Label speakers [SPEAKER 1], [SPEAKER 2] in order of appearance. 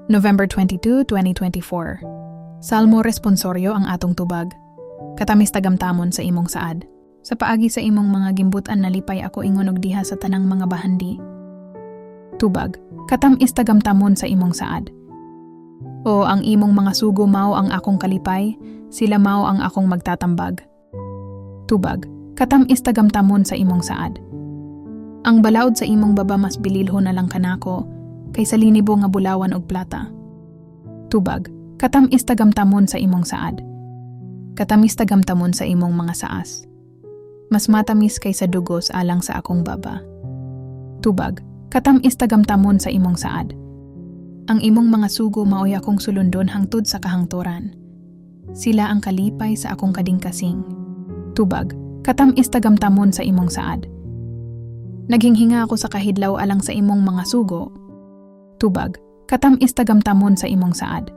[SPEAKER 1] November 22, 2024. Salmo responsoryo ang atong tubag. Katamis tagamtamon sa imong saad. Sa paagi sa imong mga gimbutan, nalipay ako ingon og diha sa tanang mga bahandi. Tubag. Katamis tagamtamon sa imong saad. O ang imong mga sugo mao ang akong kalipay, sila mao ang akong magtatambag. Tubag. Katamis tagamtamon sa imong saad. Ang balaod sa imong baba mas bililhon na lang kanako kaysa linibo nga bulawan og plata. Tubag. Katamis tagamtamon sa imong saad. Katamis tagamtamon sa imong mga saas. Mas matamis kaysa dugos alang sa akong baba. Tubag. Katamis tagamtamon sa imong saad. Ang imong mga sugo maoy akong sulundon hangtod sa kahangturan. Sila ang kalipay sa akong kadingkasing. Tubag. Katamis tagamtamon sa imong saad. Naghinghinga ako sa kahidlaw alang sa imong mga sugo. Tubag. Katamis tagamtamon sa imong saad.